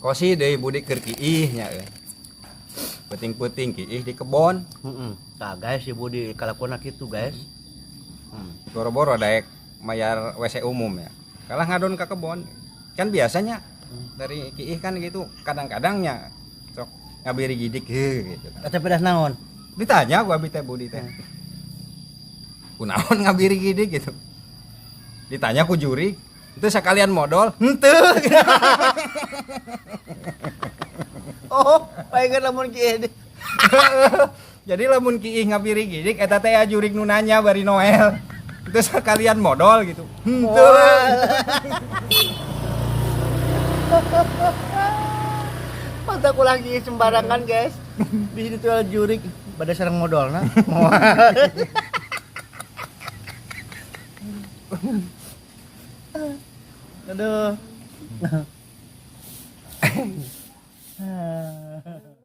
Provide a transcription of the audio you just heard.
Kosi deui Budi keur kiih nya euy. Peuting-peuting kiih di kebon. Heeh. Tah guys, si Budi kalakuanna kitu guys. Boro-boro daek mayar WC umum ya. Kalah ngadon ke kebon. Kan biasanya dari kiih kan gitu kadang-kadangnya sok ngabiri gidik heuh gitu kan. Eta pedas naon? Ditanya gua abi teh Budi teh. Kunaon ngabiri gidik gitu. Ditanya ku juri, itu sekalian modal, henteu. Oh, palingan lamun kieu. Jadi lamun kiih ngabiri gidik eta teh ya jurik nu nanya bari Noel. Itu sekalian modal gitu. Henteu. Mantap ulah kieu sembarangan, guys. Bisa ditual jurik pada sareng modalna. Aduh.